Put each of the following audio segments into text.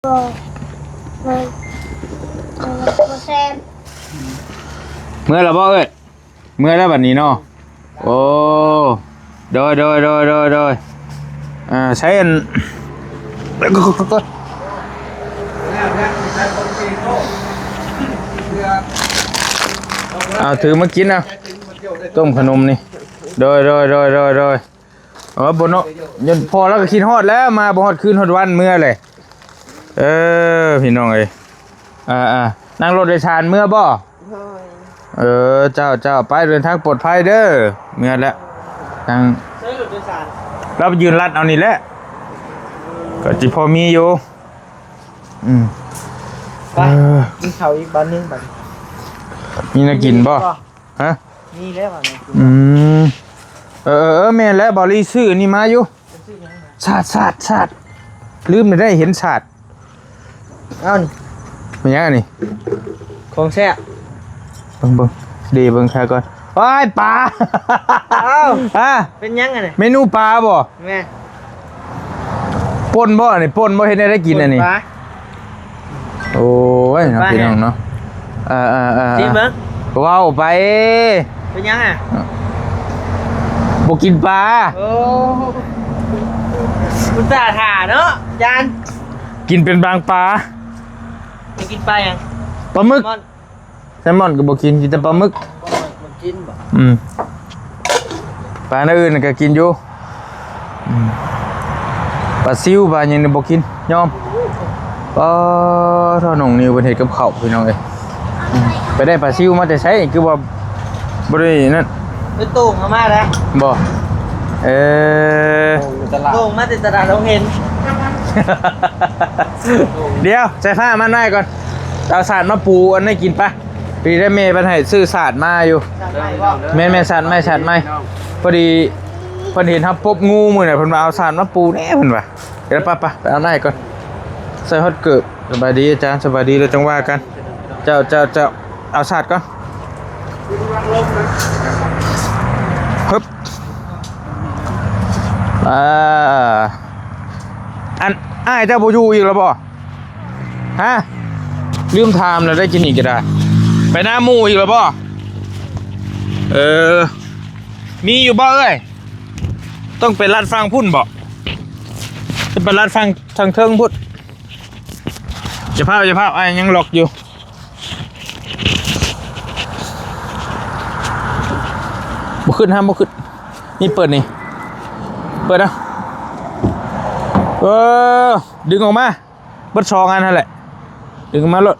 ບໍ່ ບໍ່ ບໍ່ແຊບ. ເມື່ອລະບໍ່ເອີຍ? ເມື່ອແລ້ວບັດນີ້ເນາະ. ໂອ້ ໂດຍ ໂດຍ ໂດຍ ໂດຍ ໂດຍ. ອ່າ ໃຊ້ອັນ ເອົາ ຖືມາກິນເອົາ ຕົ້ມຂະໜົມນີ້. ໂດຍ ໂດຍ ໂດຍ ໂດຍ ໂດຍ. ເອີ ບໍ່ເນາະ ຢ້ານພໍ່ລາວກໍຄິດຮອດແລ້ວ ມາບໍ່ຮອດຄືນຮອດວັນ ເມື່ອແຫຼະ. ເອີ ພີ່ນ້ອງເອີຍ ອ່າໆ ນັ່ງລົດໂດຍສານເມືອບໍ່? ໂດຍ. ເອີ ເຈົ້າ ເຈົ້າ ໄປເດີນທາງປອດໄພເດີ. ເມືອແລ້ວ ທາງ ໃຊ້ລົດໂດຍສານ ລາວໄປຢືນລັດເອົານີ້ແຫຼະ ກໍຊິພໍມີຢູ່. ອືມ ໄປ ເອີ ກິນເຂົ້າອີກບາດໜຶ່ງບັດ. ມີແນວກິນບໍ່? ຮະ? ມີແລ້ວອັນນັ້ນ. ອືມ ເອີ ເອີ ເອີ ແມ່ນແລ້ວ ບ່າວລີຊື້ອັນນີ້ມາຢູ່. ສາດ ສາດ ສາດ ລືມໄດ້ເຫັນສາດ. ເອົານີ້ ແມ່ນຫຍັງອັນນີ້? ຂອງແຊບ. ເບິ່ງ ເບິ່ງ ເດ ເບິ່ງຄາກ່ອນ. ໂອ້ຍ ປາ. ເອົ້າ ຮະ? ເປັນຫຍັງອັນນີ້? ເມນູປາບໍ່? ແມ່ນ. ປົ່ນບໍ່ອັນນີ້? ປົ່ນບໍ່? ເຮັດແນວໃດກິນອັນນີ້? ປົ່ນປາ. ໂອ້ຍເນາະ ພີ່ນ້ອງເນາະ. ເອີໆໆໆ ຊີມເບິ່ງ. ເວົ້າໄປ. ເປັນຫຍັງອະ? ບໍ່ກິນປາ. ໂອ້ ອຸດສ່າຖ້າເນາະ ຈານ. ກິນເປັນບາງປາ. ບໍ່ກິນປາຫຍັງ? ປາໝຶກ. ແຊມອນກໍບໍ່ກິນ ກິນແຕ່ປາໝຶກ. ບໍ່ກິນບໍ່? ອືມ ປາແນວອື່ນກໍກິນຢູ່. ອືມ ປາຊິວ ປາຫຍັງນີ້ບໍ່ກິນ ຍອມ. ປາ ເຖົ້ານ້ອງນິວເພິ່ນເຮັດກັບເຂົ້າ ພີ່ນ້ອງເອີຍ. ອືມ ໄປໄດ້ປາຊິວມາແຕ່ໃສ ຄືວ່າບໍ່ໄດ້ນັ້ນ? ໄປໂຕ່ງເອົາມາແລ້ວ. ບໍ່? ເອີ ໂຕ່ງມາແຕ່ຕະຫຼາດດົງເຫັນ. ດຽວ ໃສ່ຜ້າມັດໄວ້ກ່ອນ ເອົາສາດມາປູອັນນີ້ກິນປະ. ພໍດີໄດ້ແມ່ເພິ່ນໃຫ້ຊື້ສາດມາຢູ່. ສາດໃໝ່ບໍ່? ແມ່ນໆ ສາດໃໝ່ ສາດໃໝ່. ພໍດີເພິ່ນເຫັນເຮົາປົບງູມື້ນັ້ນ ເພິ່ນວ່າເອົາສາດມາປູແດ່ ເພິ່ນວ່າ. ດຽວປະ ປະ ໄປເອົາໃນກ່ອນ ໃສ່ຮອດເກີບ. ສະບາຍດີອາຈານ ສະບາຍດີ ແລ້ວຈັ່ງວ່າກັນ. ເຈົ້າ ເຈົ້າ ເຈົ້າ ເອົາສາດກ່ອນ. ຮຶບ ອ່າ ອັນ ອ້າຍເຈົ້າບໍ່ຢູ່ອີກແລ້ວບໍ່? ຮະ? ລືມຖາມແລ້ວ ໄດ້ກິນອີກກໍໄດ້. ໄປນຳໝູ່ອີກແລ້ວບໍ່? ເອີ ມີຢູ່ບໍ່ເອີຍ? ຕ້ອງໄປລັດຝັ່ງພຸ້ນບໍ່? ຈະໄປລັດຝັ່ງທາງເທິງພຸ້ນ. ຢ່າພ້າວ ຢ່າພ້າວ ອ້າຍຍັງລັອກຢູ່. ບໍ່ຂຶ້ນ ຫ້າມບໍ່ຂຶ້ນ. ນີ້ເປີດນີ້ ເປີດນະ. ເອີ ດຶງອອກມາ. ເບິດສອງອັນຫັ້ນແຫຼະ ດຶງມາໂລດ.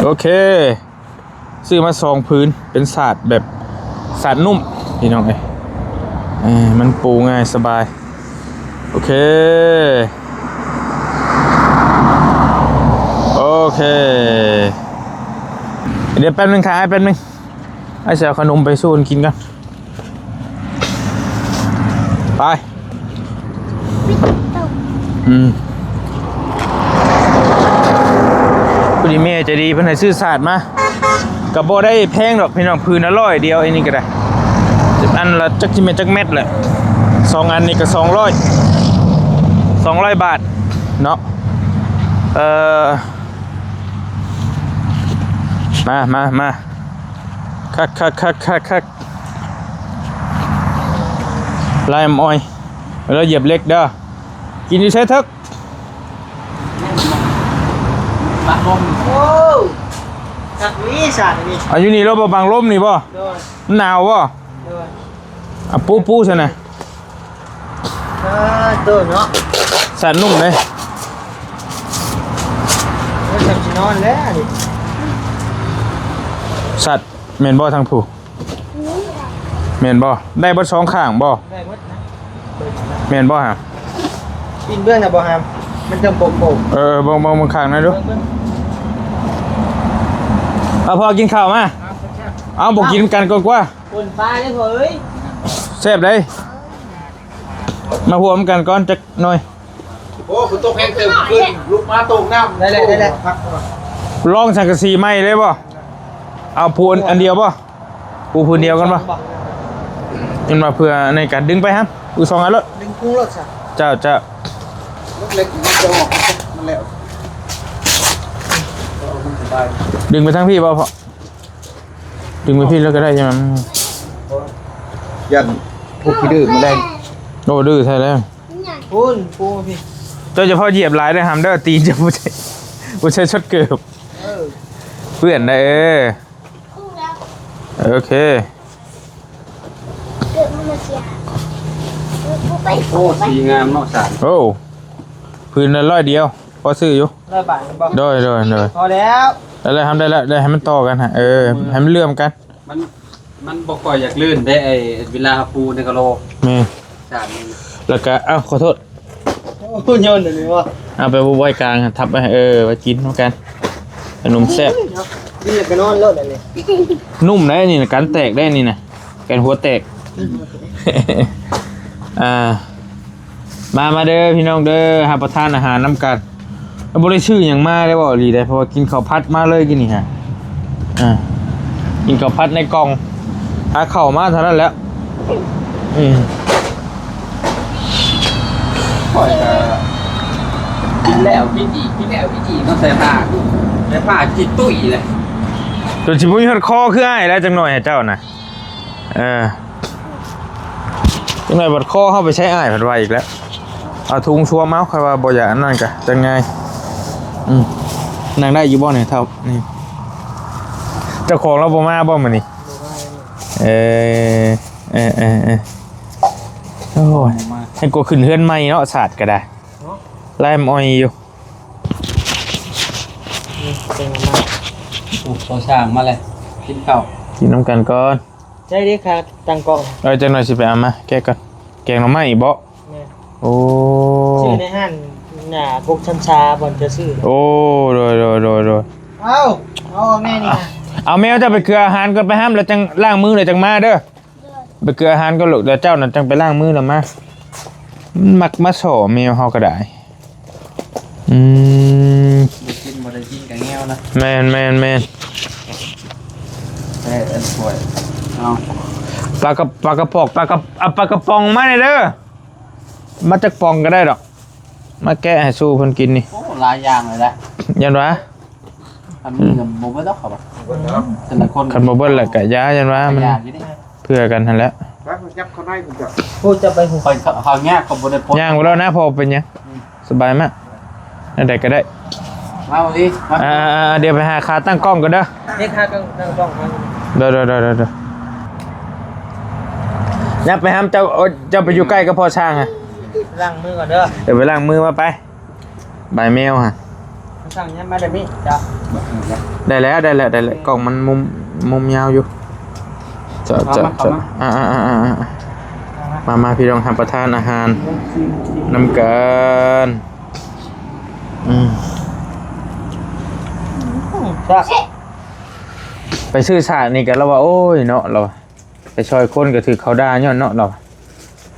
ໂອເຄ ຊື້ມາສອງຜືນ ເປັນສາດແບບສາດນຸ້ມ ພີ່ນ້ອງເອີຍ. ເອີ ມັນປູງ່າຍສະບາຍ. ໂອເຄ ໂອເຄ ດຽວແປັບໜຶ່ງ ຖ້າອ້າຍແປັບໜຶ່ງ ອ້າຍຊິເອົາຂະໜົມໄປສູ່ເພິ່ນກິນກ່ອນ. ໄປ ອືມ ພໍດີແມ່ໃຈດີເພິ່ນໃຫ້ຊື້ສາດມາ ກໍບໍ່ໄດ້ແພງດອກພີ່ນ້ອງ ຜືນລະຮ້ອຍດຽວ ອັນນີ້ກໍໄດ້ ອັນລະຈັກຊິແມ່ນຈັກແມັດແຫຼະ ສອງອັນນີ້ກໍສອງຮ້ອຍ ສອງຮ້ອຍບາດເນາະ. ເອີ ມາ ມາ ມາ ຄັກໆໆໆໆ. ລາຍອຳອອຍ ເວລາຢຽບເຫຼັກເດີ. ກິນຢູ່ໃສເຖິກ? ບັງລົມ. ໂອ້ ຄັກນີ້ສາດນີ້. ອາ ຢູ່ນີ້ເນາະ ບັງລົມນີ້ບໍ່? ໂດຍ. ມັນໜາວບໍ່? ໂດຍ. ອາ ປູໆຊັ້ນນະ. ເອີ ໂຕເນາະ ສາດນຸ້ມເດ້. ໂອ້ຍ ຈຳຊິນອນແລ້ວນີ້. ສາດແມ່ນບໍ່ທາງຜູ້? ແມ່ນບໍ່? ໄດ້ເບິດສອງຂ້າງບໍ່? ໄດ້ເບິດນະ. ແມ່ນບໍ່ຫາ? ປີນເບື້ອງນະບໍ່ຫາ? ມັນຈັ່ງໂປ່ງໆ. ເອີ ເບິ່ງ ເບິ່ງ ເບິ່ງຂ້າງນັ້ນດູ. ເບິ່ງ ເບິ່ງ. ເອົາ ພໍ່ກິນເຂົ້າມາ. ເອົາ ບໍ່ກິນນຳກັນກ່ອນກວ່າ. ປົ່ນປາເດ້ພໍ່ເອີຍ. ແຊບເດ້. ມາຮ່ວມກັນກ່ອນຈັກໜ່ອຍ. ໂອ້ ຝົນຕົກແຮງເຕີບຂຶ້ນ ລຸກມາຕົກນ້ຳ. ໄດ້ແລ້ວ ໄດ້ແລ້ວ. ລອງສັງກະສີໃໝ່ເລີຍບໍ່? ເອົາປູອັນ ອັນດຽວບໍ່? ປູຜືນດຽວກັນບໍ່? ເຫັນວ່າເພື່ອໃນການດຶງໄປຫັ້ນ ປູສອງອັນໂລດ. ດຶງພຸ້ນໂລດຊະ. ເຈົ້າ ເຈົ້າ. ລົງ ເລັກມັນຈະອອກ ມັນແລ້ວ ເອົາມັນສະບາຍ ດຶງໄປທາງພີ້ບໍ່ພໍ່? ດຶງໄປພີ້ແລ້ວກໍໄດ້ ຍັງ ຢ້ານພວກຂີ້ດື້ມາແລງ ໂອ້ ດື້ແທ້ແລ້ວ ພຸ້ນ ປູພີ້ ເຈົ້າຈະພໍຢຽບຫຼາຍເດີຫຳເດີ ຕີນເຈົ້າບໍ່ໃສ່ ບໍ່ໃສ່ຊົດເກີບ ເອີ ເປື້ອນໄດ໋ ເອີ ໂອເຄ ເກີດມາເສຍ ເອີ ບໍ່ໄປ ໂອ້ ສີງາມເນາະສານ ໂອ້ ພື້ນລະຮ້ອຍດຽວ ພໍຊື້ຢູ່ ຮ້ອຍບາດແມ່ນບໍ່? ໂດຍ ໂດຍ ໂດຍ ພໍແລ້ວ ໄດ້ແລ້ວ ທຳໄດ້ແລ້ວ ໄດ້ໃຫ້ມັນຕໍ່ກັນ ເອີ ໃຫ້ມັນເຊື່ອມກັນ ມັນ ມັນບໍ່ຄ່ອຍຢາກລື່ນເດ້ ໄອ້ເວລາເຮົາປູໃນກະໂຫຼ ແມ່ນ ສານນີ້ ແລ້ວກະ ເອົ້າ ຂໍໂທດ ໂອ້ ໂຍນອັນນີ້ບໍ່ ເອົາໄປໄວ້ກາງ ທັບໄວ້ ເອີ ໄວ້ກິນນຳກັນ ຂະໜົມແຊບ ກິນແລ້ວກໍນອນໂລດອັນນີ້ ນຸ້ມໄດ໋ນີ້ນະ ກັນແຕກໄດ໋ນີ້ນະ ກັນຫົວແຕກ ອ່າ ມາ ມາເດີພີ່ນ້ອງເດີ ຮັບປະທານອາຫານນຳກັນ ບໍ່ໄດ້ຊື້ຫຍັງມາໄດ້ເວົ້າອີ່ຫຼີໄດ໋ ເພາະວ່າກິນເຂົ້າຜັດມາເລີຍກີ້ນີ້ຮະ ອ່າ ກິນເຂົ້າຜັດໃນກ່ອງ ຫາເຂົ້າມາເທົ່ານັ້ນແຫຼະ ອືມ ຂ້ອຍກໍກິນແລ້ວກິນອີກ ກິນແລ້ວກິນອີກເນາະ ໃສ່ຜ້າ ໃສ່ຜ້າກິນຕຸ້ຍເລີຍ ຈົນຊິບໍ່ມີຮອດຄໍຄືອ້າຍແລ້ວ ຈັກໜ້ອຍໃຫ້ເຈົ້ານະ ເອີ ຈັກໜ້ອຍບັດຄໍເຮົາໄປໃຊ້ອ້າຍພັດວ່າອີກແລ້ວ ເອົາທຸງຊວມເອົາ ຂ້ອຍວ່າບໍ່ຢາກອັນນັ້ນກະຈັກງ່າຍ ອືມ ນັ່ງໄດ້ຢູ່ບໍ່ນີ້ເຖົ້ານີ້ ເຈົ້າຂອງລາວບໍ່ມາບໍ່ມື້ນີ້? ເອີ ເອີ ເອີ ເອີ ໂອ້ຍ ໃຫ້ກວ່າຂຶ້ນເຮືອນໃໝ່ເນາະ ສາດກໍໄດ້ ລາຍມັນອ່ອຍຢູ່ ນີ້ ແກງໜໍ່ໄມ້ ໂອ້ ພໍສ້າງມາແລ້ວ ກິນເຂົ້າ ກິນນຳກັນກ່ອນ ໃຊ້ເດ້ຄ່າຕັ້ງກ້ອງ ເອີ ຈັກໜ້ອຍຊິໄປເອົາມາ ແກະກ່ອນ ແກງໜໍ່ໄມ້ບໍ? ແມ່ນ ໂອ້ ຊື້ໃນຮ້ານໜ້າປົກຊຳຊາ ບ່ອນຈະຊື້ ໂອ້ ໂດຍ ໂດຍ ໂດຍ ໂດຍ ເອົາ ເອົາອອກແນ່ນີ້ນະ ເອົາແມວເຈົ້າໄປເກືອອາຫານກ່ອນ ໄປຫ້າມແລ້ວຈັ່ງລ້າງມືແລ້ວຈັ່ງມາເດີ ໄປເກືອອາຫານກ່ອນລູກ ແລ້ວເຈົ້ານັ້ນຈັ່ງໄປລ້າງມືແລ້ວມາ ມັນມັກມາສໍ້ແມວເຮົາກໍໄດ້ ອືມ ບໍ່ກິນ ບໍ່ໄດ້ກິນກະແງວນະ ແມ່ນ ແມ່ນ ແມ່ນ ແມ່ນ ເອົາ ປາກະ ປາກະປອງ ປາກະ ເອົາປາກະປອງມາແດ່ເດີ ມາຈັກປອງກໍໄດ້ດອກ ມາແກະໃຫ້ສູ່ເພິ່ນກິນນີ້ ໂອ້ ຫຼາຍຢ່າງເລີຍນະ ຢ້ານວ່າ ຄັນມີກໍບໍ່ເບິດດອກເຂົາວ່າ ແຕ່ລະຄົນ ຄັນບໍ່ເບິດແລ້ວກໍຢ່າ ຢ້ານວ່າມັນ ເພື່ອກັນຫັ້ນແຫຼະ ໄປ ຈັບເຂົ້າໃນພຸ້ນເຈົ້າ ຜູ້ຈະໄປຮູ້ ຂ້ອຍເຂົ້າຍາກ ຂ້ອຍບໍ່ໄດ້ປົດ ຍ່າງໄປແລ້ວນະ ພໍເປັນຫຍັງ ອືມ ສະບາຍມາກ ແນວໃດກໍໄດ້ ມາບໍ່ດີ ມາ ອ່າໆໆ ດຽວໄປຫາຂາຕັ້ງກ້ອງກ່ອນເດີ ເຮັດຂາຕັ້ງ ຕັ້ງກ້ອງມາ ໂດຍໆໆໆ ຍັບໄປຫາເຈົ້າ ເອີ ເຈົ້າໄປຢູ່ໃກ້ກັບພໍ່ຊ່າງ ລ້າງມືກ່ອນເດີ ເອີ ໄປລ້າງມືມາໄປ ບາຍແມວຫະ ສັ່ງຫຍັງມາແບບນີ້ ເຈົ້າ ໄດ້ແລ້ວ ໄດ້ແລ້ວ ໄດ້ແລ້ວ ກ້ອງມັນມຸມ ມຸມຍາວຢູ່ ເຈາະ ເຈາະ ເຂົ້າມາ ເຈາະ ເຂົ້າມາ ອ່າໆໆໆ ມາ ມາ ພີ່ນ້ອງ ຮັບປະທານອາຫານນຳກັນ ອືມ ແຊບ ໄປຊື້ສາກນີ້ກໍລາວວ່າ ໂອ້ຍເນາະ ລາວວ່າ ໄປຊ່ອຍຄົນກໍຖືກເຂົາດ່າຍ້ອນເນາະ ລາວວ່າ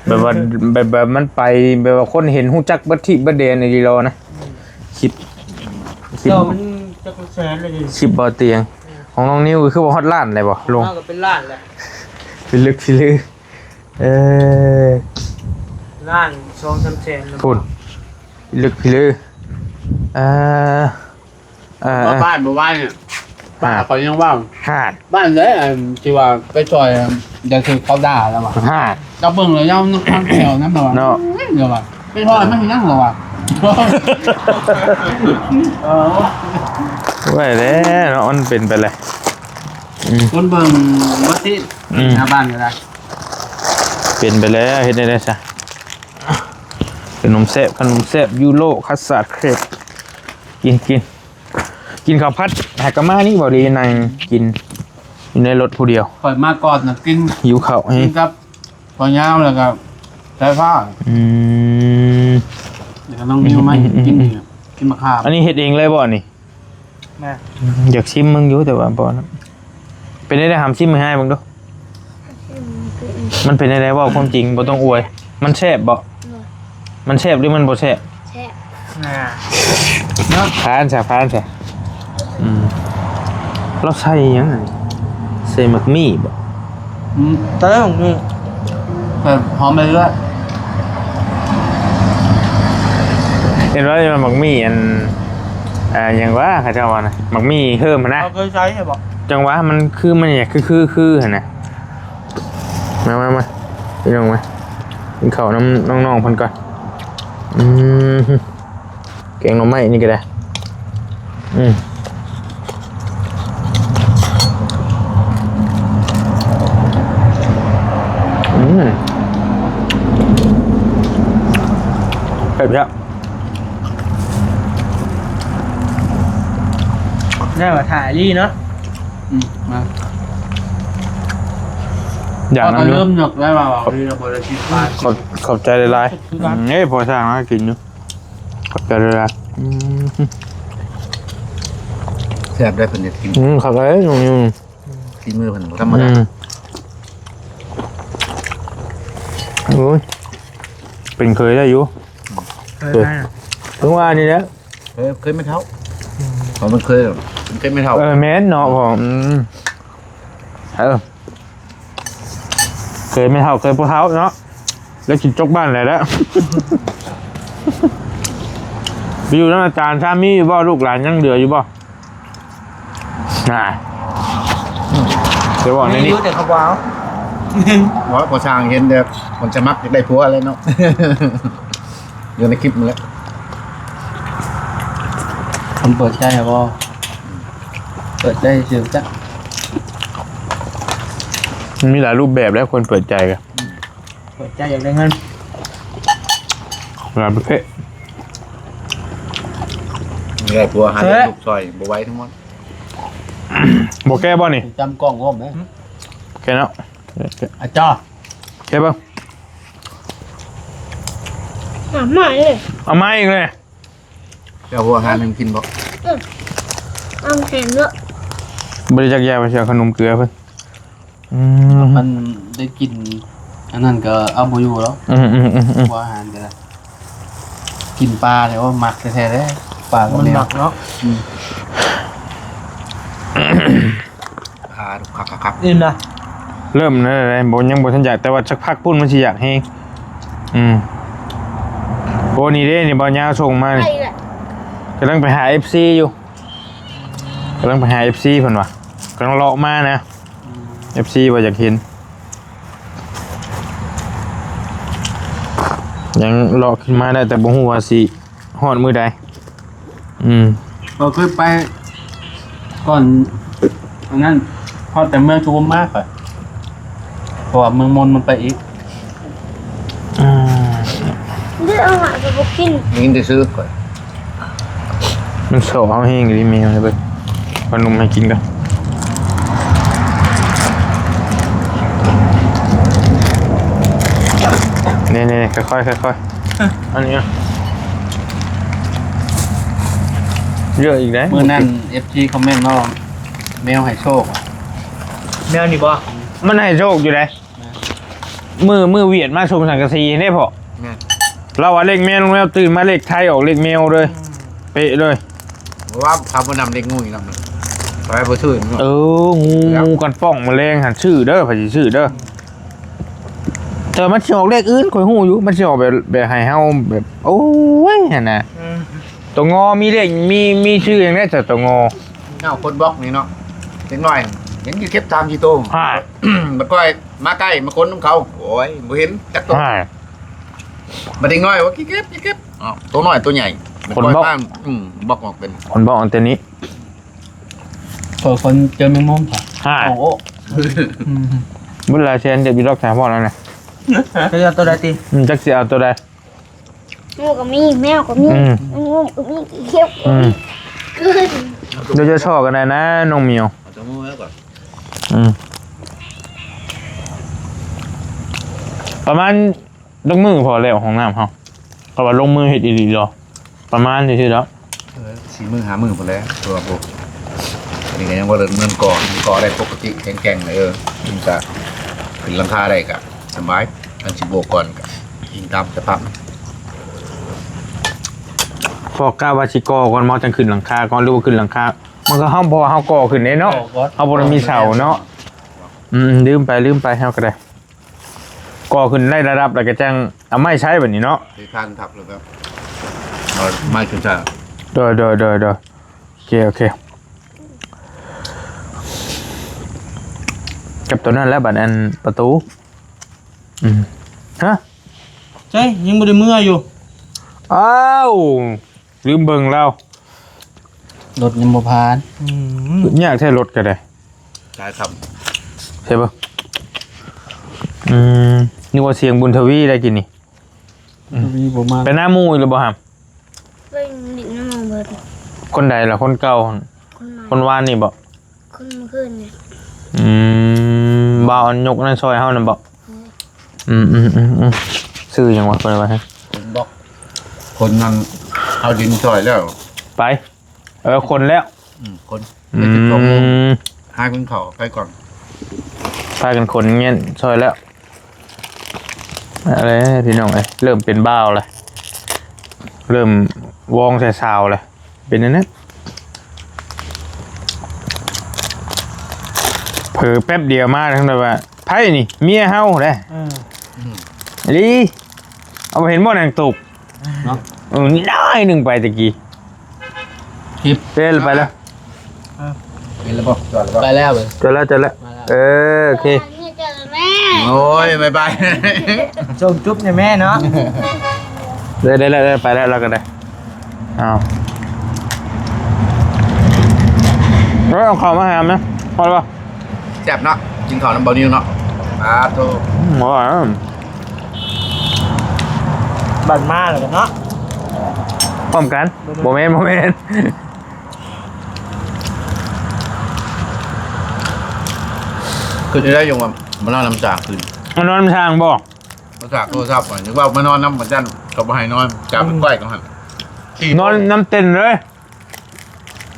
ແບບວ່າ ອືມ ແບບ ແບບມັນໄປ ແບບວ່າຄົນເຫັນຮູ້ຈັກເບິດທີ່ເບິດແດນອີ່ຫຼີລາວນະ ອືມ ຄລິບ ຄລິບ ເຈົ້າມັນຈັກແສນເລີຍ ຄລິບບໍ່ຕຽງ ອືມ ຂອງນ້ອງນິວກໍຄືວ່າຮອດລ້ານແລ້ວບໍ່ ລົງ ເຮົາກໍເປັນລ້ານແລ້ວ ພິລຶກພິລື ເອີ ລ້ານສອງສາມແສນແລ້ວ ພຸ້ນ ພິລຶກພິລື ເອີ ເອີ ເອີ ມາບ້ານມື້ວານນີ້ ປ້າຂ້ອຍຍັງເວົ້າ ຫາດ ບ້ານໃດ ອັນທີ່ວ່າໄປຊ່ອຍ ຢ່າຖືກເຂົາດ່າລະວ່າ ຫາດ ເຈົ້າເບິ່ງແລ້ວຍັງນຳແຖວນຳລະວ່າ ເນາະ ລະວ່າ ໄປຊ່ອຍມັນຫຍັງລະວ່າ ເອີ ໄວ້ແລ້ວເນາະ ມັນເປັນໄປແລ້ວ ອືມ ຄົນເບິ່ງບໍ່ຕິດ ອືມ ໜ້າບ້ານກໍໄດ້ ເປັນໄປແລ້ວ ເຮັດແນວໃດຊະ ຂະໜົມແຊບ ຂະໜົມແຊບ ຢູໂຣ ຄັດສາດເຄຣບ ກິນ ກິນ ກິນເຂົ້າຜັດ ຫາກະມານີ້ບໍ່ດີ ນັ່ງກິນຢູ່ໃນລົດຜູ້ດຽວ ຂ້ອຍມາກ່ອນນະ ກິນ ຫິວເຂົ້າ ກິນກັບພໍ່ຍາວ ແລ້ວກໍສາຍຟ້າ ອືມ ແລ້ວກໍນ້ອງນິວມາ ອືມ ກິນ ອືມ ກິນໝາກຂາມ ອັນນີ້ເຮັດເອງເລີຍບໍ່ນີ້? ແມ່ນ ຢາກຊິມເບິ່ງຢູ່ ແຕ່ວ່າບໍ່ນະ ເປັນໄດ໋? ຫາມຊິມໃຫ້ອ້າຍເບິ່ງດູ ມັນເປັນໄດ໋? ເວົ້າຄວາມຈິງ ບໍ່ຕ້ອງອວຍ ມັນແຊບບໍ່? ໂດຍ ມັນແຊບ ຫຼື ມັນບໍ່ແຊບ? ແຊບ ອ່າ ເນາະ ຜ່ານຊະ ຜ່ານຊະ ອືມ ລາວໃສ່ຫຍັງຫັ້ນ? ໃສ່ໝາກມີ້ບໍ່? ອືມ ໃສ່ໝາກມີ້ ໃສ່ຫອມເລື້ອຍໆ ເ ເຫັນວ່າມັກໝີ່ອັນ ອ່າ ຫຍັງວະ ເຂົາເຈົ້າວ່ານະ ໝາກໝີ່ເຮີມຫັ້ນນະ ເຮົາເຄີຍໃຊ້ໃຊ່ບໍ່? ຈັ່ງຫວະ ມັນຄື ມັນຫຍັງ ຄື ຄື ຄືຫັ້ນນະ. ມາ ມາ ມາ ພີ່ນ້ອງມາ ກິນເຂົ້ານຳນ້ອງໆເພິ່ນກ່ອນ. ອືມ ແກງໜໍ່ໄມ້ນີ້ກໍໄດ້. ອືມ ອືມ ແຊບ ແລ້ວກໍຖ່າຍລີ້ເນາະ. ອືມ ມາ ຢ່າງນັ້ນເນາະ ເລີ່ມຍົກໄດ້ວ່າ ເຮົາບໍ່ໄດ້ກິນປາ. ຂອບ ຂອບໃຈຫຼາຍໆ. ອືມ ເອີ ພໍສ້າງມາກິນຢູ່. ຂອບໃຈຫຼາຍໆ. ອືມ ແຊບໄດ໋ ເພິ່ນເຮັດກິນ. ອືມ ຄັກເລີຍ ນ້ອງນິວ. ຝີມືເພິ່ນບໍ່ທຳມະດາ. ອືມ ໂອ້ຍ ເປັນເຄີຍໄດ້ຢູ່. ເຄີຍໄດ້ ເພິ່ນວ່ານີ້ແຫຼະ ເຄີຍ ເຄີຍແມ່ເຖົ້າ. ອືມ ເພາະມັນເຄີຍ ມັນເຄີຍແມ່ເຖົ້າ. ເອີ ແມ່ນເນາະ. ອືມ ເອີ ເຄີຍແມ່ເຖົ້າ ເຄີຍພໍ່ເຖົ້າເນາະ. ແລ້ວກິນຈົກບ້ານແຫຼະ ແລ້ວ ໄປຢູ່ນຳອາຈານຊາມີຢູ່ບໍ່? ລູກຫຼານຍັງເຫຼືອຢູ່ບໍ່? ນະ ຈະບອກໃນນີ້ ມີຢູ່ ແຕ່ເຂົາບໍ່ເອົາ. ບໍ່ ພໍຊ່າງເຫັນແຕ່ຄົນສະໝັກຢາກໄດ້ຜົວແລ້ວເນາະ. ຢູ່ໃນຄລິບນັ້ນແຫຼະ. ຄົນເປີດໃຈບໍ່? ເປີດໃຈຊື່ຈັກ ມັນມີຫຼາຍຮູບແບບແຫຼະ ຄົນເປີດໃຈກໍ ເປີດໃຈຢາກໄດ້ເງິນ ຫຼາຍປະເພດ. ໄດ້ຜົວຫາລ້ຽງລູກຊ່ອຍບໍ່ໄຫວທັງໝົດ. ບໍ່ແກ້ບໍ່ນີ້? ຈຳກ້ອງພ້ອມເດ້. ແກ້ເນາະ ອາຈານ ແກ້ເບິ່ງ. ເອົາມາອີກເລີຍ ເອົາມາອີກເລີຍ. ເຈົ້າຫົວອາຫານໃຫ້ມັນກິນບໍ່? ອືມ ເອົາແຮງເນາະ. ບໍ່ໄດ້ຈັກຢາວ່າຊິເອົາຂະໜົມເກືອເພິ່ນ. ອືມ ມັນໄດ້ກິນອັນນັ້ນກໍເອົາບໍ່ຢູ່ແລ້ວ. ອືມໆໆໆ ຫົວອາຫານກໍໄດ້ ກິນປາແລ້ວມັກແທ້ໆເດ້. ປາກໍ ມັນມັກເນາະ. ອືມ ອ່າ ຄັກໆໆ ອີ່ມນະ ເລີ່ມແລ້ວ ບໍ່ ຍັງບໍ່ທັນຢາກ ແຕ່ວ່າສັກພັກພຸ້ນມັນຊິຢາກແຮງ. ອືມ ໂອ້ ນີ້ເດ້ ນີ້ ບ່າວຍາວສົ່ງມານີ້ ໄປແຫຼະ ກຳລັງໄປຫາເອັຟຊີຢູ່ ກຳລັງໄປຫາເອັຟຊີເພິ່ນວ່າ ກຳລັງເລາະມານະ. ອືມ ເອັຟຊີວ່າຢາກເຫັນ ຍັງເລາະຂຶ້ນມາໄດ້ ແຕ່ບໍ່ຮູ້ວ່າຊິ ຮອດມື້ໃດ. ອືມ ຂ້ອຍເຄີຍໄປກ່ອນອັນນັ້ນ ຮອດແຕ່ເມືອງສຸຂຸມມາຂ້ອຍ ເພາະວ່າເມືອງມົນມັນໄປອີກ. ອ່າ ເລືອກອາຫານກໍບໍ່ກິນ ໄດ້ຍິນແຕ່ຊື່ຂ້ອຍ. ມັນໂສເຮົາແຮງອີ່ຫຼີແມວເບິ່ງ. ເອົານົມໃຫ້ກິນກ່ອນ ນີ້ໆ ຄ່ອຍໆ ຄ່ອຍໆ ອັນນີ້ເຍອະອີກໄດ໋. ມື້ນັ້ນເອັຟຊີຄອມເມັນມາວ່າແມວໃຫ້ໂຊກ. ແມວນີ້ບໍ່? ມັນໃຫ້ໂຊກຢູ່ໃດ໋. ແມ່ນ ມື້ ມື້ຫວຽດມາຊຸມສັງກະສີເດ້ພໍ່. ແມ່ນ ລາວວ່າເລກແມວ ແມວຕື່ນມາເລກໄທອອກເລກແມວເລີຍ. ອືມ ເປະເລີຍ. ວ່າເຂົາບໍ່ນຳເລກງູອີກນຳ ໄປບໍ່ຊື່ເນາະ. ເອີ ງູ ງູກັນປ້ອງມະແລງຫັ້ນ ຊື້ເດີ ໃຜຊິຊື້ເດີ. ແຕ່ມັນຊິອອກເລກອື່ນ ຂ້ອຍຮູ້ຢູ່ ມັນຊິອອກແບບ ແບບໃຫ້ເຮົາແບບ ໂອ້ຍ ຫັ້ນນະ. ອືມ ຕົວງໍມີເລກ ມີ ມີຊື່ຫຍັງແດ່ ເຈົ້າຕົວງໍ. ເອົາຄົນບລັອກນີ້ເນາະ ເດັກນ້ອຍເຫັນຢູ່ເກັບສາມສີ່ໂຕ ບັດຂ້ອຍມາໃກ້ມາຄົນນຳເຂົາ ໂອ້ຍ ບໍ່ເຫັນຈັກໂຕ. ບັດເດັກນ້ອຍວ່າ ເກັບ ເກັບ ເກັບ ເອົາ ໂຕນ້ອຍໂຕໃຫຍ່ ຄົນບລັອກ ອືມ ບລັອກອອກເປັນ ຄົນບລັອກອັນຕົວນີ້. ເຂົາຄົນເຈີແມງມຸມ ໂອ້ໂຫ ອືມ ບຸນຫຼາຍແສນເຈັບຢູ່ດອກສາມພໍ້ແລ້ວນະ. ເຈົ້າເອົາໂຕໃດຕິ? ອືມ ຈັກຊິເອົາໂຕໃດ. ງູກໍມີ ແມວກໍມີ ອືມ ງູກໍມີ ຂີ້ຂຽວກໍມີ. ອືມ ເດີ ຈະຊອກກັນໄດ້ນະ ນ້ອງໝຽວ. ອືມ ປະມານຈັກມື້ພໍແລ້ວຫ້ອງນ້ຳເຮົາ ກໍວ່າລົງມືເຮັດອີ່ຫຼີດອກ ປະມານນີ້ຊິດອກ. ເອີ ສີ່ມື້ຫ້າມື້ພຸ້ນແຫຼະ ເພາະວ່າພວກນີ້ກໍຍັງບໍ່ໄດ້ເນີນກໍ່ ກໍ່ໄດ້ປົກກະຕິແຂງແກ່ງເລີຍ. ເອີ ມັນກະຂຶ້ນຫຼັງຄາໄດ້ກະສະບາຍ ຄັນຊິໂບກກ່ອນກະອີງຕາມສະພາບ. ພໍກະວ່າຊິກໍ່ກ່ອນບໍ່ ຈັ່ງຂຶ້ນຫຼັງຄາກ່ອນ ຫຼືວ່າຂຶ້ນຫຼັງຄາ ມັນກໍເຮົາ ເພາະວ່າເຮົາກໍ່ຂຶ້ນເດ້ເນາະ ເຮົາບໍ່ໄດ້ມີເສົາເນາະ. ອືມ ລືມໄປ ລືມໄປ ເຮົາກໍໄດ້ ກໍ່ຂຶ້ນໄດ້ລະດັບແລ້ວກໍຈັ່ງເອົາໄມ້ໃຊ້ບັດນີ້ເນາະ. ເທຄານທັບແລ້ວກໍ ເອົາໄມ້ຂຶ້ນຊະ. ໂດຍ ໂດຍ ໂດຍ ໂດຍ. ໂອເຄ ໂອເຄ ກັບຕົວນັ້ນແຫຼະ ບັດອັນປະຕູ. ອືມ ຮະ ໃຊ່ ຍັງບໍ່ໄດ້ເມືອຢູ່. ອ້າວ ລືມເບິ່ງລາວ ລົດຍັງບໍ່ຜ່ານ. ອືມ ຍາກແທ້ລົດກໍໄດ້ ຫຼາຍຄຳ ໃຊ່ບໍ່? ອືມ ນຶກວ່າສຽງບຸນທະວີໄດ້ກິນນີ້. ອືມ ທະວີບໍ່ມາ ໄປນຳໝູ່ອີກແລ້ວບໍ່ຫຳ? ໄປຫຼິ້ນນຳໝູ່ເບິດ. ຄົນໃດລະ? ຄົນເກົ່າ ຄົນໃໝ່ ຄົນວານນີ້ບໍ່? ຄົນມື້ຄືນນີ້. ອືມ ບ່າວອັນຍົກນັ້ນຊ່ອຍເຮົານັ້ນບໍ່? ເອີ ອືມໆໆໆ ຊື່ຫຍັງວະ ເພິ່ນວ່າ ຄົນບອກ ຄົນນັ້ນເອົາດິນຊ່ອຍແລ້ວ ໄປ ເອີ ຄົນແລ້ວ ອືມ ຄົນ ອືມ ເຈັດສິບສອງໂມງ ຫາກິນເຂົ້າໄປກ່ອນ ພາກັນຂົນເງິນຊ່ອຍແລ້ວ. ເອົາແລ້ວພີ່ນ້ອງເອີຍ ເລີ່ມເປັນບ່າວແລ້ວ ເລີ່ມວອງໃສ່ສາວແລ້ວ ເປັນແນວນັ້ນ ເຜີແປັບດຽວມາທັງນັ້ນວ່າ ໃຜນີ້ ເມຍເຮົາເດ້. ເອີ ອີ່ຫຼີ ເອົາ ເຫັນບໍ່ນາງຕຸກເນາະ? ເອີ ນ້ອຍໜຶ່ງໄປຕະກີ້ ຄລິບ ເປັນໄປແລ້ວ ເອີ ເຫັນແລ້ວບໍ່? ຈອດແລ້ວບໍ່? ໄປແລ້ວເວີຍ ຈອດແລ້ວ ຈອດແລ້ວ ເອີ ໂອເຄ ໂອ້ຍ ບາຍບາຍ ສົ່ງຈຸບໃຫ້ແມ່ເນາະ. ໄດ້ ໄດ້ແລ້ວ ໄດ້ ໄປແລ້ວ ລາວກໍໄດ້. ອ້າວ ເອີ ເອົາເຂົ້າມາໃຫ້ອຳນະ ພໍແລ້ວບໍ່? ແຊບເນາະ ກິນເຂົ້ານຳບ່າວນິວເນາະ ສາທຸ ອືມ ບໍ່ວ່າ ບັດມາແລ້ວເນາະ ພ້ອມກັນ ບໍ່ແມ່ນ ບໍ່ແມ່ນ ຄືຊິໄດ້ຢູ່ວ່າມານອນນຳຊ່າງຄືນ ມານອນນຳຊ່າງບໍ່? ມາສາກໂທລະສັບ ນຶກວ່າມານອນນຳ ມັນຈັ່ນເຂົາບໍ່ໃຫ້ນອນ ຈາກໄປໄຂວ້ກັນຫັ້ນ ນອນນຳເຕັນເລີຍ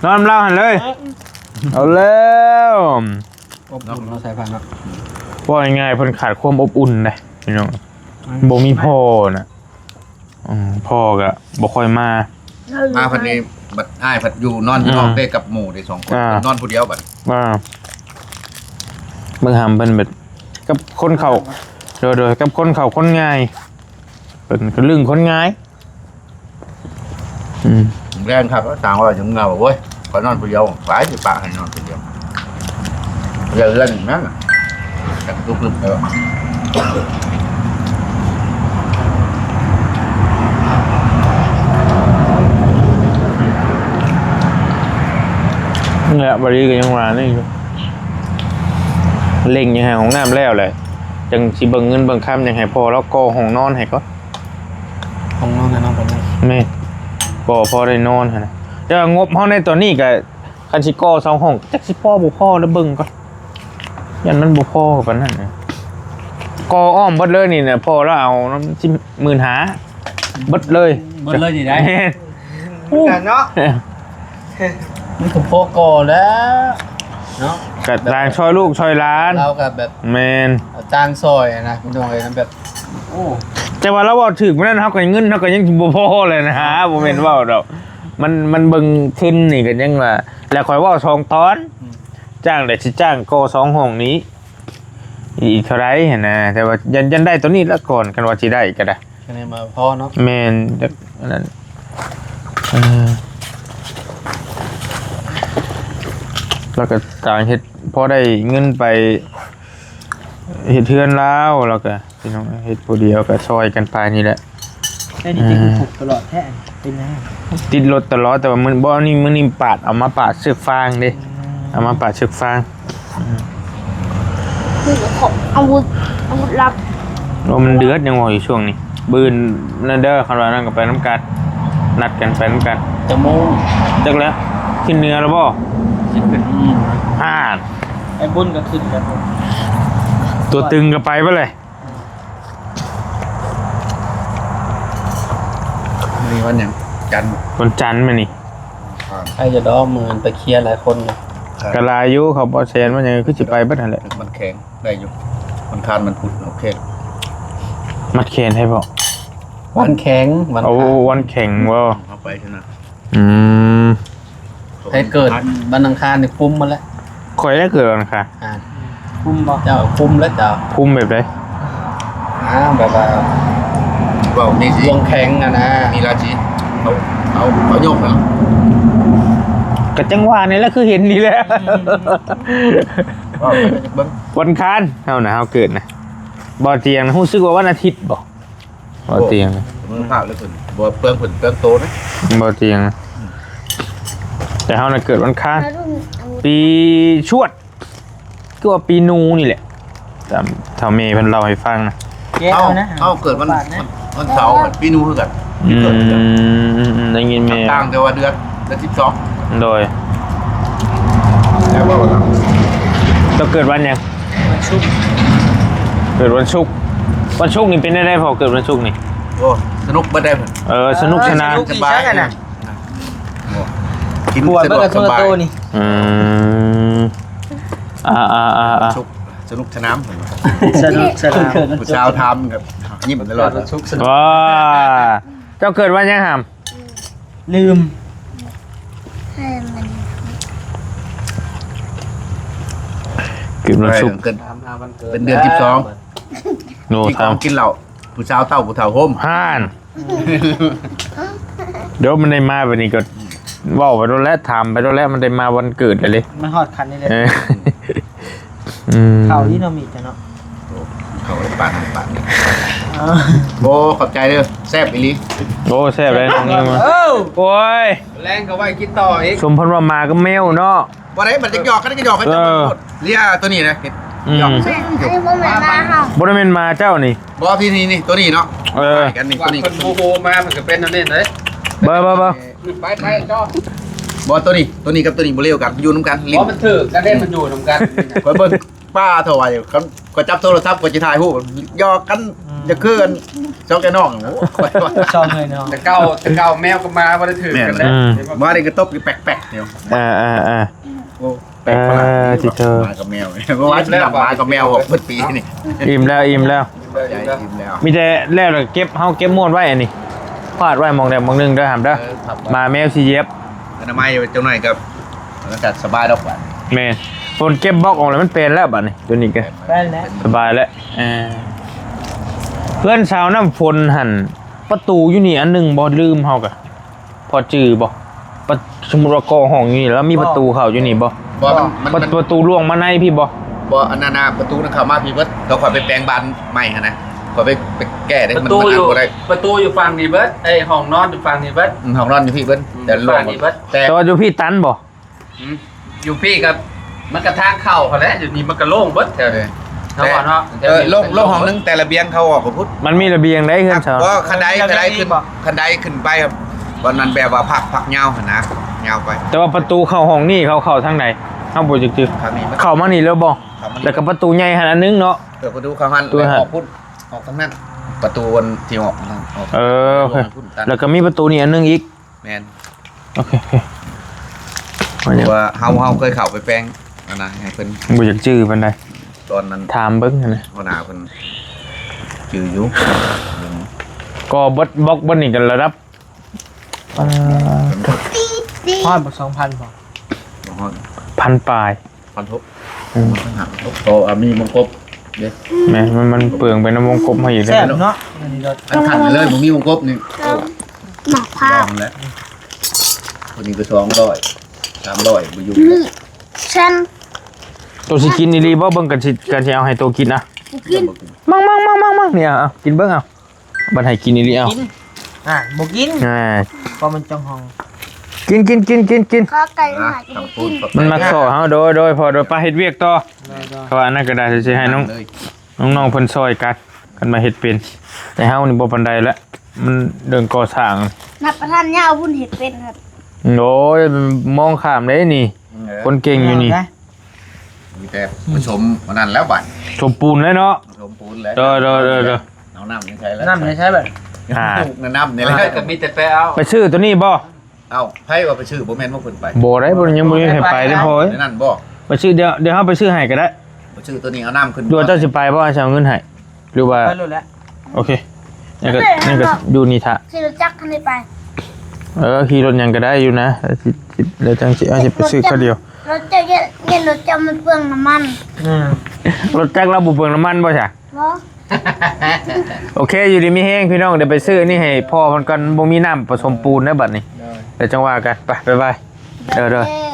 ນອນນຳລາວຫັ້ນເລີຍ ເອີ ເອົາແລ້ວ ອົບອຸ່ນເນາະ ສາຍພານເນາະ ເວົ້າງ່າຍໆ ເພິ່ນຂາດຄວາມອົບອຸ່ນເດ້ ພີ່ນ້ອງ ອືມ ບໍ່ມີພໍ່ນະ ອືມ ພໍ່ກໍບໍ່ຄ່ອຍມາ ມາພັດນີ້ ບັດອ້າຍພັດຢູ່ນອນຢູ່ນອກ ອືມ ເດ້ກັບໝູ່ເດ້ສອງຄົນ ອ່າ ນອນຜູ້ດຽວບັດ ອ່າ ເບິ່ງຫຳເພິ່ນແບບ ກັບຄົນເຂົ້າ ໂດຍໆ ກັບຄົນເຂົ້າຄົນງ່າຍ ເພິ່ນກໍລຶ້ງຄົນງ່າຍ ອືມ ແລງຄັກ ສາງວ່າຈະເມື່ອບໍ່ ໂອ້ຍ ຂ້ອຍນອນຜູ້ດຽວ ໄປຊິປະໃຫ້ນອນຜູ້ດຽວ ເຮືອນນັ້ນນະ ຈັກຕຸກລຶບເອີ ນີ້ແຫຼະ ບາລີກໍຍັງວ່ານີ້ຢູ່ ເລັ່ງຍັງໃຫ້ຫ້ອງນ້ຳແລ້ວແຫຼະ ຈັ່ງຊິເບິ່ງເງິນເບິ່ງຄຳ ຍັງໃຫ້ພໍ່ລາວກໍ່ຫ້ອງນອນໃຫ້ກ່ອນ ຫ້ອງນອນໃຫ້ນ້ອງເພິ່ນ ແມ່ນ ກໍພໍໄດ້ນອນຫັ້ນນະ ແຕ່ວ່າງົບເຮົາໃນຕອນນີ້ກໍ ຄັນຊິກໍ່ສອງຫ້ອງ ຈັກຊິພໍບໍ່ພໍ ແລ້ວເບິ່ງກ່ອນ ຢ້ານມັນບໍ່ພໍປານນັ້ນນະ ກໍ່ອ້ອມເບິດເລີຍນີ້ນະ ພໍລາວເອົານຳສິບໝື່ນຫ້າ ເບິດເລີຍ ເບິດເລີຍນີ້ໄດ້ ແມ່ນ ຄືກັນເນາະ ມັນກໍພໍກໍ່ແລ້ວເນາະ ກໍຕ່າງຊ່ອຍລູກຊ່ອຍຫຼານ ລາວກໍແບບ ແມ່ນ ຕ່າງຊ່ອຍນະ ພີ່ນ້ອງເອີຍ ແບບ ໂອ້ ແຕ່ວ່າລາວເວົ້າຖືກ ມື້ນັ້ນເຮົາກໍເງິນເຮົາກໍຍັງບໍ່ພໍເລີຍນະ ບໍ່ແມ່ນເວົ້າດອກ ມັນ ມັນເບິ່ງທຶນນີ້ກໍຍັງວ່າ ແລ້ວຂ້ອຍເວົ້າສອງຕອນ ອືມ ຈ້າງໄດ້ ຊິຈ້າງກໍ່ສອງຫ້ອງນີ້ ອີກເທົ່າໃດຫັ້ນນະ ແຕ່ວ່າຢ້ານ ຢ້ານໄດ້ຕົວນີ້ລະກ່ອນ ຄັນວ່າຊິໄດ້ກໍໄດ້ ຄັນໃຫ້ມາພໍເນາະ ແມ່ນ ອັນນັ້ນ ເອີ ແລ້ວກໍຕ່າງເຮັດ ພໍໄດ້ເງິນໄປເຮັດເຮືອນລາວ ແລ້ວກໍ ພີ່ນ້ອງເອີຍ ເຮັດຜູ້ດຽວກໍຊ່ອຍກັນໄປນີ້ແຫຼະ ແຕ່ນີ້ຕິດຄຸກຕະຫຼອດແທ້ ເປັນຫຍັງ? ຕິດລົດຕະຫຼອດ ແຕ່ວ່າມື້ ບໍ່ ນີ້ ມື້ນີ້ປາດ ເອົາມາປາດເຊືອກຟາງເດ້ ອືມ ເອົາມາປາດເຊືອກຟາງ ອືມ ອາວຸດ ອາວຸດລັບ ໂອ້ ມັນເດືອດ ຍັງເວົ້າຢູ່ຊ່ວງນີ້ ມື້ອື່ນນັ້ນເດີ ຄັນວ່ານັ້ນກໍໄປນຳກັນ ນັດກັນໄປນຳກັນ ຈັກໂມງ? ຈັກແລ້ວ ຂຶ້ນເໜືອແລ້ວບໍ່? ຊິຂຶ້ນ ອ່າ ໄອ້ບຸນກໍຂຶ້ນແລ້ວ ຕົວຕຶງກໍໄປເບິດເລີຍ. ມື້ນີ້ວັນຫຍັງ? ຈັນບໍ່? ວັນຈັນມື້ນີ້ ອ່າ ໃກ້ຈະດອກ ມື້ນັ້ນໄປເຄຍຫຼາຍຄົນຢູ່ ກໍຫຼາຍຢູ່ ເຂົາບໍ່ແຊນ ມັນຫຍັງຄືຊິໄປເບິດຫັ້ນແຫຼະ ມັນແຂງໄດ້ຢູ່ ວັນຄານ ວັນພຸດ ໂອເຄ ມັດແຂນໃຫ້ບໍ່? ວັນແຂງ ວັນ ໂອ້ ຄານ ວັນແຂງບໍ່? ເຮົາໄປຊັ້ນນະ ອືມ ໃຜເກີດວັນອັງຄານນີ້ຄຸມໝົດແລ້ວ ຂ້ອຍໄດ້ເກີດວັນອັງຄານ ອ່າ ຄຸມບໍ່? ເຈົ້າຄຸມແລ້ວເຈົ້າ ຄຸມແບບໃດ? ອ່າ ແບບວ່າ ເວົ້າມີຊິ ດວງແຂງຫັ້ນນະ ມີລາສີ ເອົາ ເອົາ ເອົາຍົກນະ ກໍຈັ່ງວ່ານີ້ແຫຼະ ຄືເຫັນນີ້ແຫຼະ ອືມ ເວົ້າໄປເບິ່ງ ວັນຄານເຮົານະ ເຮົາເກີດນະ ບໍ່ຕຽງນະ ຮູ້ສຶກວ່າວັນອາທິດບໍ່? ບໍ່ຕຽງ ເບິ່ງພາບແລ້ວເພິ່ນ ບໍ່ເປືອງ ເພິ່ນເປືອງໂຕນະ ບໍ່ຕຽງນະ ອືມ ແຕ່ເຮົານະເກີດວັນຄານ ປີຊວດ ຄືວ່າປີໜູນີ້ແຫຼະ ຕາມເຖົ້າແມ່ເພິ່ນເລົ່າໃຫ້ຟັງນະ ແກ້ວນະ ເຮົາ ເຮົາເກີດວັນ ວັນເສົາ ປີໜູຄືກັນ ອືມ ເກີດຄືກັນ ໄດ້ຍິນແມ່ ຕ່າງແຕ່ວ່າເດືອນ ເດືອນສິບສອງ ໂດຍ ແລ້ວວ່າ ເຈົ້າເກີດວັນຫຍັງ? ວັນສຸກ ເກີດວັນສຸກ ວັນສຸກນີ້ເປັນແນວໃດພໍ່ ເກີດວັນສຸກນີ້? ໂອ້ ສະໜຸກເບິດໄດ໋ ເອີ ສະໜຸກສະໜານ ສະໜຸກດີ ສະບາຍ ໃຊ່ນະ ໂອ້ ກິນສະດວກສະບາຍ ອືມ ອ່າໆໆໆ ສະໜຸກສະໜານ ສະໜຸກສະໜານ ຜູ້ສາວຖາມກໍຍິ້ມຕະຫຼອດ ເກີດວັນສຸກ ສະໜຸກ ວ້າ ເຈົ້າເກີດວັນຫຍັງຫຳ? ລືມ ເກີດວັນສຸກ ເປັນເດືອນສິບສອງ ໂອ້ ກິນຂອງກິນເຫຼົ້າ ຜູ້ສາວເຕົ້າ ຜູ້ເຖົ້າໂຮມ ຫັ້ນ ດຽວມັນໄດ້ມາບັດນີ້ກໍເວົ້າໄປໂລດແຫຼະ ຖາມໄປໂລດແຫຼະ ມັນໄດ້ມາວັນເກີດແລ້ວເດ້ ມາຮອດຂັ້ນນີ້ແຫຼະ ເອີ ອືມ ເຂົ້ານີ້ເນາະ ມີດເນາະ ໂອ້ ເຂົ້າໄດ້ປານນັ້ນປານນີ້ ເອີ ໂອ້ ຂອບໃຈເດີ ແຊບອີ່ຫຼີ ໂອ້ ແຊບເລີຍນ້ອງນິວ ເອີ ໂອ້ຍ ແລງກໍໄວ້ກິນຕໍ່ອີກ ສົມເພິ່ນວ່າໝາກັບແມວເນາະ ບໍ່ໄດ້ ມັນຈະຫຍອກກັນ ກໍຫຍອກກັນ ເອີ ເລີຍໂຕນີ້ນະ ອືມ ຫຍອກ ອັນນີ້ບໍ່ແມ່ນໝາເຮົາ ບໍ່ໄດ້ແມ່ນໝາເຈົ້ານີ້ ບໍ່ ທີ່ນີ້ ນີ້ ໂຕນີ້ເນາະ ເອີ ກັນນີ້ ໂຕນີ້ ເພິ່ນບໍ່ຮູ້ມາ ມັນກໍເປັນອັນນີ້ເດ້ ບໍ່ ບໍ່ ບໍ່ ໄປ ໄປ ເຈົ້າ ບໍ່ ໂຕນີ້ ໂຕນີ້ກັບໂຕນີ້ບໍ່ລຽວກັນ ຢູ່ນຳກັນ ບໍ່ ມັນຖືກກັນເດ້ ມັນຢູ່ນຳກັນ ຂ້ອຍເບິ່ງ ປ້າເທົ່າວ່າຢູ່ ຄັນຂ້ອຍຈັບໂທລະສັບ ຂ້ອຍຊິຖ່າຍຮູບ ຫຍອກກັນ ອືມ ຢ່າຄືກັນ ສອງແກ່ນ້ອງ ໂອ້ຍ ສອງເອີຍນ້ອງ ແຕ່ເກົ່າ ແຕ່ເກົ່າແມວກັບໝາບໍ່ໄດ້ຖືກກັນເດ້ ອືມ ໝານີ້ກໍຕົບຢູ່ແປັກໆ ຢູ່ ອ່າໆໆ ໂອ້ ແປກປະຫຼາດ ເອີ ຕິໂທ ໝາກັບແມວ ບໍ່ວ່າຊິນຳໝາກັບແມວອອກເບິດປີນີ້ ອີ່ມແລ້ວ ອີ່ມແລ້ວ ໃຈອີ່ມແລ້ວ ມີແຕ່ແລ້ວແລ້ວເກັບ ເຮົາເກັບມ້ວນໄວ້ອັນນີ້ ພາດໄວ້ໝ່ອງໃດໝ່ອງໜຶ່ງເດີຫຳເດີ ເອີ ມາແມວຊິຢຽບ ອະນາໄມໄວ້ຈັກໜ້ອຍກໍ ມັນກໍສະບາຍດອກບັດ ແມ່ນ ຝົນເກັບບລັອກອອກແລ້ວ ມັນແປນແລ້ວບັດນີ້ ຕົວນີ້ກໍແປນແລ້ວ ສະບາຍແລ້ວ ເອີ ເຮືອນຊາວນ້ຳຝົນຫັ້ນ ປະຕູຢູ່ນີ້ອັນໜຶ່ງບໍ່ ລືມ ເຮົາກໍ ພໍຈື່ບໍ່? ປະ ສົມມຸດວ່າກໍ່ຫ້ອງຢູ່ນີ້ ແລ້ວມີປະຕູເຂົ້າຢູ່ນີ້ບໍ່? ບໍ່ ມັນ ມັນ ປະ ປະຕູລ່ວງມາໃນພີ້ບໍ່? ບໍ່ ອັນນັ້ນນະ ປະຕູນັ້ນເຂົ້າມາພີ້ເບິດ ແລ້ວຂ້ອຍໄປແປງບານໃໝ່ຫັ້ນນະ ຂ້ອຍໄປ ໄປແກ້ເດ້ ມັນ ມັນອັນບໍ່ໄດ້ ປະຕູຢູ່ຝັ່ງນີ້ເບິດ ເອີຍ ຫ້ອງນອນຢູ່ຝັ່ງນີ້ເບິດ ອືມ ຫ້ອງນອນຢູ່ພີ້ເບິດ ອືມ ແຕ່ລ່ວງ ຢູ່ຝັ່ງນີ້ເບິດ ແຕ່ ແຕ່ວ່າຢູ່ພີ້ຕັນບໍ່? ອືມ ຢູ່ພີ້ກໍ ມັນກໍທາງເຂົ້າຫັ້ນແຫຼະ ຢູ່ນີ້ມັນກໍໂລ່ງເບິດແຖວນີ້ ເອີ ເນາະ ເອີ ເນາະ ເອີ ໂລ່ງ ໂລ່ງຫ້ອງໜຶ່ງ ແຕ່ລະບຽງເຂົ້າອອກກໍພຸ້ນ ມັນມີລະບຽງໃດເຮືອນເຂົາ ບໍ່ ຄັນໄດ ຄັນໄດຂຶ້ນ ຄັນໄດຂຶ້ນໄປ ບ່ອນນັ້ນແບບວ່າພັກ ພັກຍາວຫັ້ນນະ ຍາວໄປ ແຕ່ວ່າປະຕູເຂົ້າຫ້ອງນີ້ ເຂົາເຂົ້າທາງໃດ ເຮົາບໍ່ຈັກຈື່ ເຂົ້າມານີ້ເລີຍບໍ່? ແລ້ວກໍປະຕູໃຫຍ່ຫັ້ນອັນໜຶ່ງເນາະ ເອີ ປະຕູເຂົ້າຫັ້ນ ປະຕູຫັ້ນ ອອກພຸ້ນ ອອກທາງນັ້ນ ປະຕູອັນທີ່ອອກ ເອີ ໂອເຄ ແລ້ວກໍມີປະຕູນີ້ອັນໜຶ່ງອີກ ແມ່ນ ໂອເຄ ໂອເຄ ເພາະວ່າເຮົາ ເຮົາເຄີຍເຂົ້າໄປແປງອັນນະ ໃຫ້ເພິ່ນ ບໍ່ຢາກຈື່ປານໃດ ຕອນນັ້ນຖາມເບິ່ງຫັ້ນນະ ຫົວໜ້າເພິ່ນຈື່ຢູ່ ກໍເບິດບລັອກເບິດນີ້ກໍລະດັບ ອ່າ ຮອດບໍ່ ສອງພັນບໍ່? ບໍ່ຮອດ ພັນປາຍ ພັນຫົກ ອືມ ພັນຫ້າ ເພາະວ່າມີວົງກົບເດ້ ແມ່ນ ມັນ ມັນເປືອງໄປນຳວົງກົບເຮົາອີກເດ້ ແຊບເນາະ ອັນນີ້ກໍ ອັນຂັ້ນເລີຍ ບໍ່ມີວົງກົບນີ້ ໂອ້ ໝາກພ້າວ ລອງແລ້ວ ຄົນນີ້ກໍສອງຮ້ອຍ ສາມຮ້ອຍ ບໍ່ຢູ່ ຊັ້ນ ໂຕຊິກິນອີ່ຫຼີບໍ່? ເບິ່ງກັນຊິ ກັນຊິເອົາໃຫ້ໂຕກິນນະ ບໍ່ກິນ ມັງໆໆໆໆ ນີ້ ເອົາ ເອົາ ກິນເບິ່ງ ເອົາ ບັດໃຫ້ກິນອີ່ຫຼີ ເອົາ ກິນ ອ່າ ບໍ່ກິນ ອ່າ ເພາະມັນຈອງຫ້ອງ ກິນ ກິນ ກິນ ກິນ ກິນ ຂ້າໄກ່ຫາກໍບໍ່ກິນ ມັນມັກສໍ້ເຮົາ ໂດຍ ໂດຍ ພໍ ໂດຍ ໄປເຮັດວຽກຕໍ່ ໂດຍ ໂດຍ ເພາະວ່າອັນນັ້ນກໍໄດ້ ຊິໃຫ້ນ້ອງ ນ້ອງໆເພິ່ນຊ່ອຍກັນ ຄັນວ່າເຮັດເປັນ ແຕ່ເຮົານີ້ບໍ່ປານໃດລະ ມັນເລື່ອງກໍ່ສ້າງ ນັບປະທານຍາວພຸ້ນເຮັດເປັນ ໂອ້ຍ ມອງຂ້າມເດ້ນີ້ ເອີ ຄົນເກັ່ງຢູ່ນີ້ ມີແຕ່ປະສົມອັນນັ້ນແລ້ວບັດ ສົມປູນແລ້ວເນາະ ສົມປູນແລ້ວ ໂດຍ ໂດຍ ໂດຍ ໂດຍ ເອົານ້ຳໃນໃສລະ ນ້ຳໃນໃສບັດ ອ່າ ນ້ຳນີ້ແຫຼະ ກໍມີແຕ່ໄປເອົາ ໄປຊື້ໂຕນີ້ບໍ່? ເອົ້າ ໃຜວ່າໄປຊື້ ບໍ່ແມ່ນວ່າເພິ່ນໄປ ບໍ່ໄດ້ ບໍ່ ຍັງບໍ່ມີໃຜໄປເດ້ພໍ່ເອີຍ ນັ້ນບໍ່ ໄປຊື້ ດຽວ ດຽວເຮົາໄປຊື້ໃຫ້ກໍໄດ້ ໄປຊື້ໂຕນີ້ເອົານ້ຳຂຶ້ນ ຫຼືວ່າເຈົ້າຊິໄປບໍ່ ເອົາເງິນໃຫ້ ຫຼືວ່າ ໄປໂລດແຫຼະ ໂອເຄ ນັ້ນກໍ ນັ້ນກໍຢູ່ນີ້ຖ້າ ຂີ່ລົດຈັກຄັນນີ້ໄປ ເອີ ຂີ່ລົດຫຍັງກໍໄດ້ຢູ່ນະ ແລ້ວຈັ່ງຊິ ເອົາຊິໄປຊື້ຄາວດຽວ ລົດຈັກ ຢ້ານ ຢ້ານລົດຈັກມັນເປືອງນ້ຳມັນ ອືມ ລົດຈັກລາວບໍ່ເປືອງນ້ຳມັນບໍ່ຊະ? ບໍ່ ໂອເຄ ຢູ່ດີມີແຮງພີ່ນ້ອງ ດຽວໄປຊື້ອັນນີ້ໃຫ້ພໍ່ເພິ່ນກ່ອນ ບໍ່ມີນ້ຳປະສົມປູນເດີບັດນີ້ ໂດຍ ດຽວຈັ່ງວ່າກັນ ໄປ ບາຍບາຍ ເດີໆ.